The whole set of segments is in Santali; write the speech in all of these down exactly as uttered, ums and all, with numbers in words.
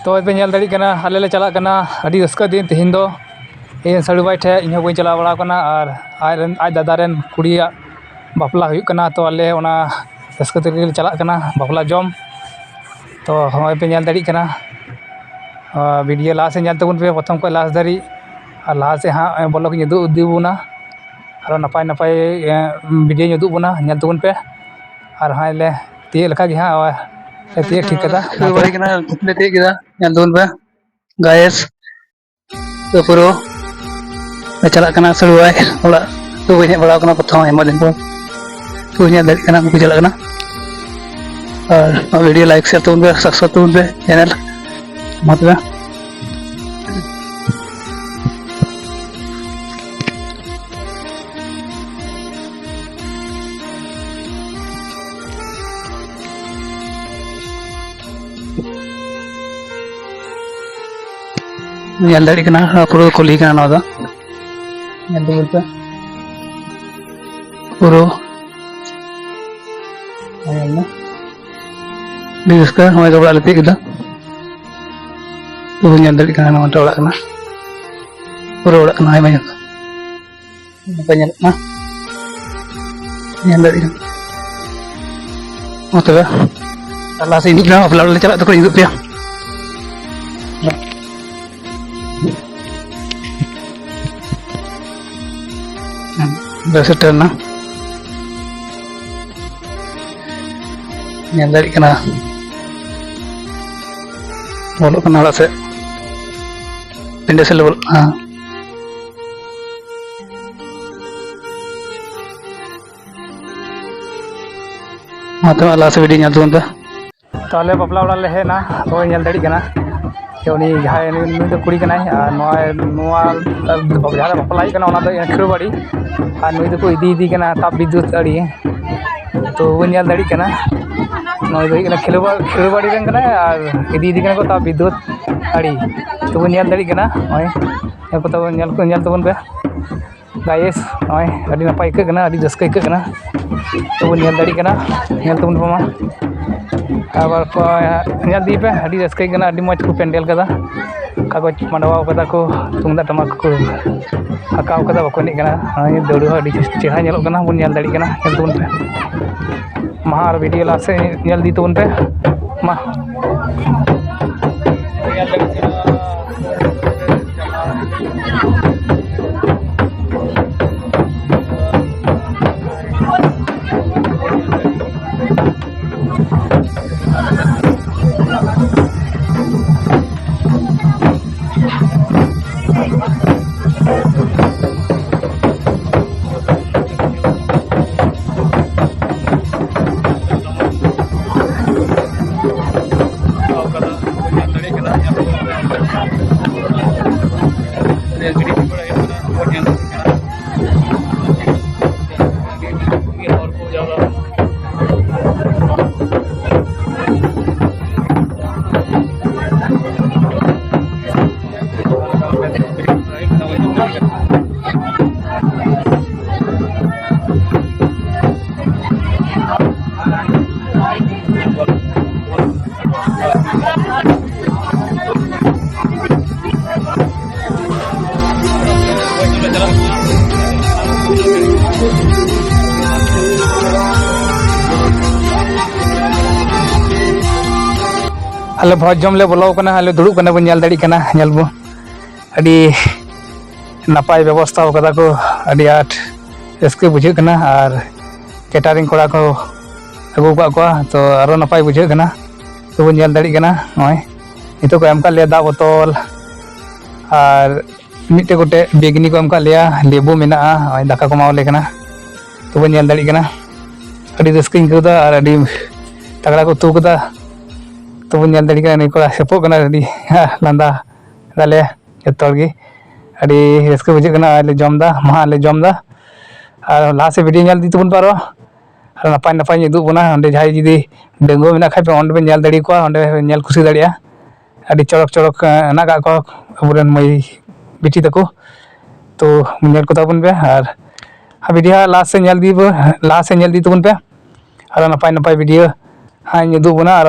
ᱛᱚ, ᱯᱮ ᱧᱮᱞ ᱫᱟᱲᱮᱭᱟᱜ ᱠᱟᱱᱟ, ᱟᱞᱮ ᱞᱮ ᱪᱟᱞᱟᱜ ᱠᱟᱱᱟ ᱟᱹᱰᱤ ᱨᱟᱹᱥᱠᱟᱹ ᱫᱤᱱ ᱛᱮᱦᱮᱧ ᱫᱚ᱾ ᱤᱧ ᱥᱟᱹᱲᱩ ᱵᱷᱟᱭ ᱴᱷᱮᱡ, ᱤᱧ ᱦᱚᱸ ᱵᱟᱹᱧ ᱪᱟᱞᱟᱣ ᱵᱟᱲᱟ ᱟᱠᱟᱱᱟ, ᱟᱨ ᱟᱡ ᱨᱮᱱ, ᱟᱡ ᱫᱟᱫᱟ ᱨᱮᱱ ᱠᱩᱲᱤᱭᱟᱜ ᱵᱟᱯᱞᱟ ᱦᱩᱭᱩᱜ ᱠᱟᱱᱟ᱾ ᱛᱚ, ᱟᱞᱮ ᱚᱱᱟ ᱨᱟᱹᱥᱠᱟᱹ ᱛᱮᱜᱮ ᱞᱮ ᱪᱟᱞᱟᱜ ᱠᱟᱱᱟ ᱵᱟᱯᱞᱟ ᱡᱚᱢ᱾ ᱛᱚ, ᱦᱚᱸᱜᱼᱚᱭ ᱯᱮ ᱧᱮᱞ ᱫᱟᱲᱮᱭᱟᱜ ᱠᱟᱱᱟ, ᱟᱨ video ᱞᱟᱦᱟ ᱥᱮᱫ ᱧᱮᱞ ᱛᱟᱵᱚᱱ ᱯᱮ, ᱯᱨᱚᱛᱷᱚᱢ ᱠᱷᱚᱱ last ᱫᱷᱟᱹᱨᱤᱡ᱾ ᱟᱨ ᱞᱟᱦᱟ ᱥᱮᱫ ᱦᱟᱸᱜ vlog ᱤᱧ ᱩᱫᱩᱜ ᱤᱫᱤ ᱵᱚᱱᱟ, ᱟᱨᱚ ᱱᱟᱯᱟᱭ ᱱᱟᱯᱟᱭ, ᱮ, video ᱧ ᱩᱫᱩᱜ ᱵᱚᱱᱟ, ᱧᱮᱞ ᱛᱟᱵᱚᱱ ᱯᱮ᱾ ᱟᱨ ᱦᱟᱸᱜ ᱞᱮ ᱛᱤᱭᱳᱜ ᱞᱮᱠᱷᱟᱡ ᱜᱮ ᱦᱟᱸᱜ, ᱞᱮ ᱛᱤᱭᱳᱜ ᱴᱷᱤᱠ ᱠᱟᱫᱟ᱾ ᱥᱩᱨ ᱵᱟᱲᱟ ᱠᱟᱱᱟ, ᱞᱮ ᱛᱤᱭᱳᱜ ᱠᱮᱫᱟ, ᱧᱮᱞ ᱛᱟᱵᱚᱱ ᱯᱮ guys᱾ ᱛᱚ ᱯᱩᱨᱟᱹ ᱞᱮ ᱪᱟᱞᱟᱜ ᱠᱟᱱᱟ ᱥᱟᱹᱲᱩ ᱵᱷᱟᱭ ᱚᱲᱟᱜ᱾ ᱛᱚ ᱵᱟᱹᱧ ᱦᱮᱡ ᱵᱟᱲᱟ ᱟᱠᱟᱱᱟ ᱯᱨᱚᱛᱷᱚᱢ ᱟᱭᱢᱟ ᱫᱤᱱ ᱯᱚᱨ᱾ ᱛᱚ ᱧᱮᱞ ᱫᱟᱲᱮᱭᱟᱜ ᱠᱟᱱᱟ ᱩᱱᱠᱩ ᱪᱟᱞᱟᱜ ᱠᱟᱱᱟ᱾ ᱟᱨ ᱱᱚᱣᱟ video like share ᱛᱟᱵᱚᱱ ᱯᱮ, subscribe ᱛᱟᱵᱚᱱ ᱯᱮ channel᱾ ᱢᱟ ᱛᱚᱵᱮ᱾ ᱧᱮᱞ ᱫᱟᱲᱮᱭᱟᱜ ᱠᱟᱱᱟ, ᱯᱩᱨᱟᱹ ᱠᱩᱞᱦᱤ ᱠᱟᱱᱟ ᱱᱚᱣᱟ ᱫᱚ᱾ ᱧᱮᱞ ᱛᱟᱵᱚᱱ ᱯᱮ᱾ ᱯᱩᱨᱟᱹ ᱧᱮᱞ ᱢᱮ᱾ ᱟᱹᱰᱤ ᱨᱟᱹᱥᱠᱟᱹ, ᱱᱚᱜᱼᱚᱭ ᱜᱟᱵᱲᱟ ᱞᱮ ᱛᱤᱭᱳᱜ ᱠᱮᱫᱟ᱾ ᱛᱚ ᱧᱮᱞ ᱫᱟᱲᱮᱭᱟᱜ ᱠᱟᱱᱟ, ᱱᱚᱣᱟ ᱢᱤᱫᱴᱟᱝ ᱚᱲᱟᱜ ᱠᱟᱱᱟ᱾ ᱯᱩᱨᱟᱹ ᱚᱲᱟᱜ ᱠᱟᱱᱟ, ᱟᱭᱢᱟ ᱧᱚᱜ᱾ ᱱᱚᱝᱠᱟ ᱧᱮᱞᱚᱜ ᱠᱟᱱᱟ᱾ ᱧᱮᱞ ᱫᱟᱲᱮᱭᱟᱜ ᱠᱟᱱᱟ᱾ ᱢᱟ ᱛᱚᱵᱮ, ᱞᱟᱦᱟ ᱥᱮᱫ ᱤᱫᱤᱜ ᱠᱟᱱᱟ, ᱵᱟᱯᱞᱟ ᱚᱲᱟᱜ ᱞᱮ ᱪᱟᱞᱟᱜ ᱛᱟᱠᱚ ᱤᱫᱤ ᱯᱮᱭᱟ᱾ ᱞᱮ ᱥᱮᱴᱮᱨ ᱮᱱᱟ᱾ ᱧᱮᱞ ᱫᱟᱲᱮᱭᱟᱜ ᱠᱟᱱᱟ, ᱵᱚᱞᱚᱜ ᱠᱟᱱᱟ ᱚᱲᱟᱜ ᱥᱮᱫ, ᱯᱤᱸᱰᱟᱹ ᱥᱮᱫ ᱞᱮ ᱵᱚᱞᱚᱜ ᱠᱟᱱᱟ᱾ ᱢᱟ ᱛᱚᱵᱮ, ᱞᱟᱦᱟ ᱥᱮᱫ video ᱧᱮᱞ ᱛᱟᱵᱚᱱ ᱯᱮ᱾ ᱛᱚ, ᱟᱞᱮ ᱵᱟᱯᱞᱟ ᱚᱲᱟᱜ ᱞᱮ ᱦᱮᱡ ᱮᱱᱟ᱾ ᱱᱚᱜᱼᱚᱭ ᱧᱮᱞ ᱫᱟᱲᱮᱭᱟᱜ ᱠᱟᱱᱟ ᱡᱮ ᱩᱱᱤ ᱡᱟᱦᱟᱸᱭ, ᱱᱩᱭ, ᱱᱩᱭ ᱫᱚ ᱠᱩᱲᱤ ᱠᱟᱱᱟᱭ, ᱟᱨ ᱱᱚᱣᱟ, ᱱᱚᱣᱟ ᱡᱟᱦᱟᱸ ᱨᱮ ᱵᱟᱯᱞᱟ ᱦᱩᱭᱩᱜ ᱠᱟᱱᱟ, ᱚᱱᱟ ᱫᱚ ᱠᱷᱮᱲᱩ ᱵᱟᱲᱤ, ᱟᱨ ᱱᱩᱭ ᱫᱚᱠᱚ ᱤᱫᱤᱭᱮᱫᱮ ᱠᱟᱱᱟ ᱛᱟᱯ ᱵᱤᱫᱽᱭᱩᱛ ᱟᱲᱮ᱾ ᱛᱚ, ᱵᱚᱱ ᱧᱮᱞ ᱫᱟᱲᱮᱭᱟᱜ ᱠᱟᱱᱟ, ᱱᱩᱭ ᱫᱚ ᱦᱩᱭᱩᱜ ᱠᱟᱱᱟ ᱠᱷᱮᱲᱩ ᱵᱟ-, ᱠᱷᱮᱲᱩ ᱵᱟᱲᱤ ᱨᱮᱱ ᱠᱟᱱᱟᱭ, ᱟᱨ ᱤᱫᱤᱭᱮᱫᱮ ᱠᱟᱱᱟ ᱠᱚ ᱛᱟᱯ ᱵᱤᱫᱽᱭᱩᱛ ᱟᱲᱮ᱾ ᱛᱚ, ᱵᱚᱱ ᱧᱮᱞ ᱫᱟᱲᱮᱭᱟᱜ ᱠᱟᱱᱟ, ᱱᱚᱜᱼᱚᱭ ᱧᱮᱞ ᱠᱚ ᱛᱟᱵᱚᱱ, ᱧᱮᱞ ᱠᱚ, ᱧᱮᱞ ᱛᱟᱵᱚᱱ ᱯᱮ᱾ Guys, ᱱᱚᱜᱼᱚᱭ ᱟᱹᱰᱤ ᱱᱟᱯᱟᱭ ᱟᱹᱭᱠᱟᱹᱜ ᱠᱟᱱᱟ, ᱟᱹᱰᱤ ᱨᱟᱹᱥᱠᱟᱹ ᱟᱹᱭᱠᱟᱹᱜ ᱠᱟᱱᱟ᱾ ᱛᱚᱵᱚᱱ ᱧᱮᱞ ᱫᱟᱲᱮᱭᱟᱜ ᱠᱟᱱᱟ, ᱧᱮᱞ ᱛᱟᱵᱚᱱ ᱯᱮ ᱢᱟ᱾ ᱟᱵᱟᱨ ᱠᱚ ᱧᱮᱞ ᱤᱫᱤᱭ ᱯᱮ, ᱟᱹᱰᱤ ᱨᱟᱹᱥᱠᱟᱹ ᱜᱮ ᱠᱟᱱᱟ, ᱟᱹᱰᱤ ᱢᱚᱡᱽ ᱠᱚ ᱯᱮᱱᱰᱮᱞ ᱠᱟᱫᱟ, ᱠᱟᱜᱚᱡᱽ ᱢᱟᱰᱣᱟ ᱠᱟᱫᱟ ᱠᱚ, ᱛᱩᱢᱫᱟᱜ ᱴᱟᱢᱟᱠ ᱠᱚ ᱟᱸᱠᱟᱣ ᱠᱟᱫᱟ, ᱵᱟᱠᱚ ᱮᱱᱮᱡ ᱠᱟᱱᱟ᱾ ᱱᱚᱜᱼᱚᱭ ᱫᱟᱹᱣᱲᱟᱹ ᱦᱚᱸ ᱟᱹᱰᱤ ᱪᱮᱦᱨᱟ ᱧᱮᱞᱚᱜ ᱠᱟᱱᱟ, ᱵᱚᱱ ᱧᱮᱞ ᱫᱟᱲᱮᱭᱟᱜ ᱠᱟᱱᱟ, ᱧᱮᱞ ᱛᱟᱵᱚᱱ ᱯᱮ᱾ ᱢᱟ ᱟᱨ ᱵᱷᱤᱰᱤᱭᱳ ᱞᱟᱦᱟ ᱥᱮᱫ ᱧᱮᱞ ᱤᱫᱤ ᱛᱟᱵᱚᱱ ᱯᱮ ᱢᱟ᱾ ᱟᱞᱮ ᱵᱷᱚᱡᱽ ᱡᱚᱢ ᱞᱮ ᱵᱚᱞᱚ ᱟᱠᱟᱱᱟ, ᱟᱞᱮ ᱫᱩᱲᱩᱵ ᱠᱟᱱᱟ ᱵᱚᱱ, ᱧᱮᱞ ᱫᱟᱲᱮᱭᱟᱜ ᱠᱟᱱᱟ, ᱧᱮᱞ ᱵᱚ ᱟᱹᱰᱤ ᱱᱟᱯᱟᱭ ᱵᱮᱵᱚᱥᱛᱷᱟ ᱟᱠᱟᱫᱟ ᱠᱚ, ᱟᱹᱰᱤ ᱟᱸᱴ ᱨᱟᱹᱥᱠᱟᱹ ᱵᱩᱡᱷᱟᱹᱜ ᱠᱟᱱᱟ᱾ ᱟᱨ ᱠᱮᱴᱟᱨᱤᱝ ᱠᱚᱲᱟ ᱠᱚ ᱟᱹᱜᱩ ᱟᱠᱟᱫ ᱠᱚᱣᱟ, ᱛᱚ ᱟᱨᱚ ᱱᱟᱯᱟᱭ ᱵᱩᱡᱷᱟᱹᱜ ᱠᱟᱱᱟ᱾ ᱛᱚ ᱵᱚᱱ ᱧᱮᱞ ᱫᱟᱲᱮᱭᱟᱜ ᱠᱟᱱᱟ, ᱱᱚᱜᱼᱚᱭ ᱱᱤᱛᱚᱜ ᱠᱚ ᱮᱢ ᱟᱠᱟᱫ ᱞᱮᱭᱟ ᱫᱟᱜ ᱵᱳᱛᱚᱞ, ᱟᱨ ᱢᱤᱫᱴᱮᱡ ᱠᱚᱴᱮᱡ ᱵᱮᱜᱽᱱᱤ ᱠᱚ ᱮᱢ ᱟᱠᱟᱫ ᱞᱮᱭᱟ, ᱞᱮᱵᱩ ᱢᱮᱱᱟᱜᱼᱟ, ᱱᱚᱜᱼᱚᱭ ᱫᱟᱠᱟ ᱠᱚ ᱮᱢᱟᱣᱟᱞᱮ ᱠᱟᱱᱟ᱾ ᱛᱚ ᱵᱚᱱ ᱧᱮᱞ ᱫᱟᱲᱮᱭᱟᱜ ᱠᱟᱱᱟ, ᱟᱹᱰᱤ ᱨᱟᱹᱥᱠᱟᱹᱧ ᱟᱹᱭᱠᱟᱹᱣ ᱮᱫᱟ ᱟᱨ ᱟᱹᱰᱤ ᱛᱟᱜᱲᱟ ᱠᱚ ᱩᱛᱩ ᱟᱠᱟᱫᱟ᱾ ᱛᱚ ᱵᱚᱱ ᱧᱮᱞ ᱫᱟᱲᱮᱭᱟᱜ ᱠᱟᱱᱟ, ᱱᱩᱭ ᱠᱚᱲᱟ ᱥᱮᱯᱚᱜ ᱠᱟᱱᱟ, ᱟᱹᱰᱤ ᱞᱟᱸᱫᱟ ᱫᱟᱞᱮ ᱡᱚᱛᱚ ᱦᱚᱲ ᱜᱮ᱾ ᱟᱹᱰᱤ ᱨᱟᱹᱥᱠᱟᱹ ᱵᱩᱡᱷᱟᱹᱜ ᱠᱟᱱᱟ, ᱟᱨ ᱞᱮ ᱡᱚᱢ ᱮᱫᱟ, ᱢᱟ ᱞᱮ ᱡᱚᱢ ᱮᱫᱟ᱾ ᱟᱨ ᱞᱟᱦᱟ ᱥᱮᱫ ᱵᱷᱤᱰᱤᱭᱳ ᱧᱮᱞ ᱤᱫᱤ ᱛᱟᱵᱚᱱ ᱯᱮ ᱟᱨᱚ᱾ ᱟᱨ ᱱᱟᱯᱟᱭ ᱱᱟᱯᱟᱭ ᱤᱧ ᱩᱫᱩᱜ ᱵᱚᱱᱟ᱾ ᱚᱸᱰᱮ ᱡᱟᱦᱟᱸᱭ ᱡᱩᱫᱤ ᱰᱟᱺᱜᱩᱣᱟᱹ ᱢᱮᱱᱟᱜ ᱠᱷᱟᱡ ᱯᱮ, ᱚᱸᱰᱮ ᱯᱮ ᱧᱮᱞ ᱫᱟᱲᱮ ᱠᱚᱣᱟ, ᱚᱸᱰᱮ ᱧᱮᱞ ᱠᱩᱥᱤ ᱫᱟᱲᱮᱭᱟᱜᱼᱟ᱾ ᱟᱹᱰᱤ ᱪᱚᱨᱚᱠ ᱪᱚᱨᱚᱠ, ᱮᱸ, ᱦᱮᱱᱟᱜ ᱠᱟᱜ ᱠᱚᱣᱟ ᱟᱵᱚᱨᱮᱱ ᱢᱟᱹᱭ ᱵᱤᱴᱤ ᱛᱟᱠᱚ᱾ ᱛᱚ ᱧᱮᱞ ᱠᱚ ᱛᱟᱵᱚᱱ ᱯᱮ ᱟᱨ ᱵᱷᱤᱰᱤᱭᱳ ᱞᱟᱦᱟ ᱥᱮᱫ ᱧᱮᱞ ᱤᱫᱤ ᱵᱚ-, ᱞᱟᱦᱟ ᱥᱮᱫ ᱧᱮᱞ ᱤᱫᱤ ᱛᱟᱵᱚᱱ ᱯᱮ᱾ ᱟᱨᱚ ᱱᱟᱯᱟᱭ ᱱᱟᱯᱟᱭ ᱵᱷᱤᱰᱤᱭᱳ ᱦᱟᱸᱜ ᱤᱧ ᱩᱫᱩᱜ ᱟᱵᱚᱱᱟ᱾ ᱟᱨ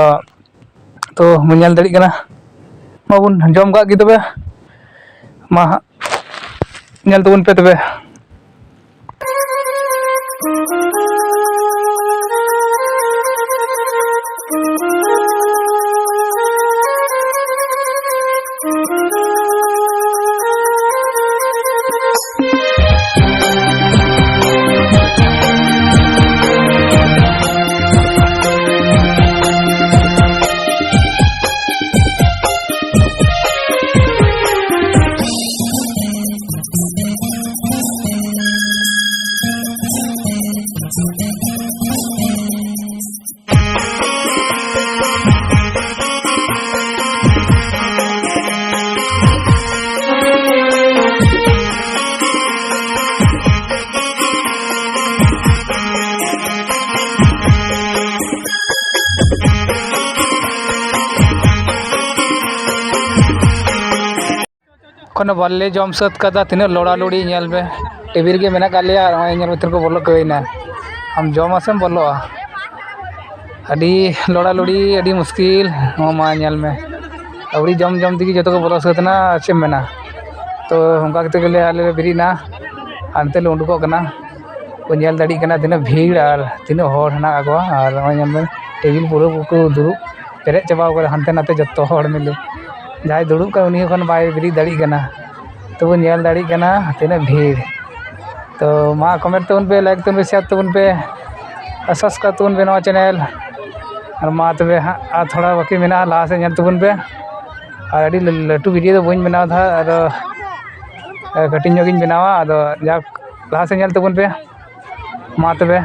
ᱛᱚ ᱵᱚᱱ ᱧᱮᱞ ᱫᱟᱲᱮᱭᱟᱜ ᱠᱟᱱᱟ, ᱢᱟᱵᱚᱱ ᱡᱚᱢ ᱠᱟᱜ ᱜᱮ ᱛᱚᱵᱮ᱾ ᱢᱟ ᱦᱟᱸᱜ ᱧᱮᱞ ᱛᱟᱵᱚᱱ ᱯᱮ ᱛᱚᱵᱮ᱾ ᱮᱠᱷᱚᱱᱳ ᱵᱟᱞᱮ ᱡᱚᱢ ᱥᱟᱹᱛ ᱠᱟᱫᱟ᱾ ᱛᱤᱱᱟᱹᱜ ᱞᱚᱲᱟ ᱞᱩᱲᱤ ᱧᱮᱞ ᱢᱮ, ᱴᱮᱵᱤᱞ ᱨᱮᱜᱮ ᱢᱮᱱᱟᱜ ᱟᱠᱟᱫ ᱞᱮᱭᱟ᱾ ᱟᱨ ᱱᱚᱜᱼᱚᱭ ᱧᱮᱞ ᱢᱮ, ᱛᱤᱱᱟᱹᱜ ᱠᱚ ᱵᱚᱞᱚ ᱠᱟᱹᱭᱱᱟ᱾ ᱟᱢ ᱡᱚᱢ ᱟᱥᱮᱢ ᱵᱚᱞᱚᱜᱼᱟ? ᱟᱹᱰᱤ ᱞᱚᱲᱟ ᱞᱩᱲᱤ, ᱟᱹᱰᱤ ᱢᱩᱥᱠᱤᱞ᱾ ᱱᱚᱣᱟ ᱢᱟ ᱧᱮᱞ ᱢᱮ, ᱟᱹᱣᱨᱤ ᱡᱚᱢ ᱡᱚᱢ ᱛᱮᱜᱮ ᱡᱚᱛᱚ ᱠᱚ ᱵᱚᱞᱚ ᱥᱟᱹᱛ ᱮᱱᱟ᱾ ᱟᱨ ᱪᱮᱫ ᱮᱢ ᱢᱮᱱᱟ? ᱛᱚ ᱚᱱᱠᱟ ᱠᱟᱛᱮ ᱜᱮᱞᱮ ᱟᱞᱮ ᱞᱮ ᱵᱮᱨᱮᱫ ᱮᱱᱟ, ᱦᱟᱱᱛᱮ ᱞᱮ ᱩᱰᱩᱠᱚᱜ ᱠᱟᱱᱟ᱾ ᱠᱚ ᱧᱮᱞ ᱫᱟᱲᱮᱭᱟᱜ ᱠᱟᱱᱟ ᱛᱤᱱᱟᱹᱜ ᱵᱷᱤᱲ ᱟᱨ ᱛᱤᱱᱟᱹᱜ ᱦᱚᱲ ᱦᱮᱱᱟᱜ ᱠᱚᱣᱟ᱾ ᱟᱨ ᱱᱚᱜᱼᱚᱭ ᱧᱮᱞ ᱢᱮ, ᱴᱮᱵᱤᱞ ᱯᱩᱨᱟᱹ ᱠᱚ ᱫᱩᱲᱩᱵ ᱯᱮᱨᱮᱡ ᱪᱟᱵᱟᱣ ᱠᱟᱫᱟ, ᱦᱟᱱᱛᱮ ᱱᱟᱛᱮ ᱡᱚᱛᱚ ᱦᱚᱲ ᱢᱤᱞᱮ᱾ ᱡᱟᱦᱟᱸᱭ ᱫᱩᱲᱩᱵ ᱠᱟᱱ, ᱩᱱᱤ ᱮᱠᱷᱚᱱ ᱵᱟᱭ ᱵᱮᱨᱮᱫ ᱫᱟᱲᱮᱭᱟᱜ ᱠᱟᱱᱟ᱾ ᱛᱚᱵᱮ ᱧᱮᱞ ᱫᱟᱲᱮᱭᱟᱜ ᱠᱟᱱᱟ ᱛᱤᱱᱟᱹᱜ ᱵᱷᱤᱲ᱾ ᱛᱚ ᱢᱟ comment ᱛᱟᱵᱚᱱ ᱯᱮ, like ᱛᱟᱵᱚᱱ ᱯᱮ, share ᱛᱟᱵᱚᱱ ᱯᱮ, subscribe ᱛᱟᱵᱚᱱ ᱯᱮ ᱱᱚᱣᱟ channel᱾ ᱟᱨ ᱢᱟ ᱛᱚᱵᱮ ᱦᱟᱸᱜ, ᱟᱨ ᱛᱷᱚᱲᱟ ᱵᱟᱹᱠᱤ ᱢᱮᱱᱟᱜᱼᱟ, ᱞᱟᱦᱟ ᱥᱮᱫ ᱧᱮᱞ ᱛᱟᱵᱚᱱ ᱯᱮ᱾ ᱟᱨ ᱟᱹᱰᱤ ᱞᱟᱹᱴᱩ video ᱫᱚ ᱵᱟᱹᱧ ᱵᱮᱱᱟᱣ ᱮᱫᱟ, ᱟᱫᱚ ᱠᱟᱹᱴᱤᱡ ᱧᱚᱜ ᱜᱤᱧ ᱵᱮᱱᱟᱣᱟ᱾ ᱟᱫᱚ ᱡᱟᱠ, ᱞᱟᱦᱟ ᱥᱮᱫ ᱧᱮᱞ ᱛᱟᱵᱚᱱ ᱯᱮ᱾ ᱢᱟ ᱛᱚᱵᱮ᱾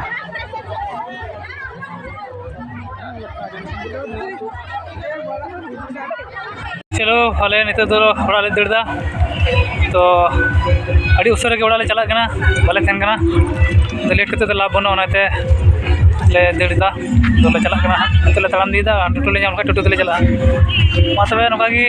ᱪᱚᱞᱚ, ᱟᱞᱮ ᱱᱤᱛᱚᱜ ᱫᱚ ᱚᱲᱟᱜ ᱞᱮ ᱫᱟᱹᱲ ᱮᱫᱟ᱾ ᱛᱚ, ᱟᱹᱰᱤ ᱩᱥᱟᱹᱨᱟ ᱜᱮ ᱚᱲᱟᱜ ᱞᱮ ᱪᱟᱞᱟᱜ ᱠᱟᱱᱟ, ᱵᱟᱞᱮ ᱛᱟᱦᱮᱱ ᱠᱟᱱᱟ᱾ ᱟᱫᱚ late ᱠᱟᱛᱮ ᱫᱚ ᱞᱟᱵᱷ ᱵᱟᱹᱱᱩᱜᱼᱟ, ᱚᱱᱟᱛᱮ ᱞᱮ ᱫᱟᱹᱲ ᱮᱫᱟ᱾ ᱟᱫᱚ ᱞᱮ ᱪᱟᱞᱟᱜ ᱠᱟᱱᱟ ᱦᱟᱸᱜ, ᱱᱤᱛᱚᱜ ᱞᱮ ᱛᱟᱲᱟᱢ ᱤᱫᱤᱭᱮᱫᱟ, ᱟᱨ ᱴᱳᱴᱳ ᱞᱮ ᱧᱟᱢ ᱞᱮᱠᱷᱟᱱ ᱴᱳᱴᱳ ᱛᱮᱞᱮ ᱪᱟᱞᱟᱜᱼᱟ᱾ ᱢᱟ ᱛᱚᱵᱮ, ᱱᱚᱝᱠᱟ ᱜᱮ᱾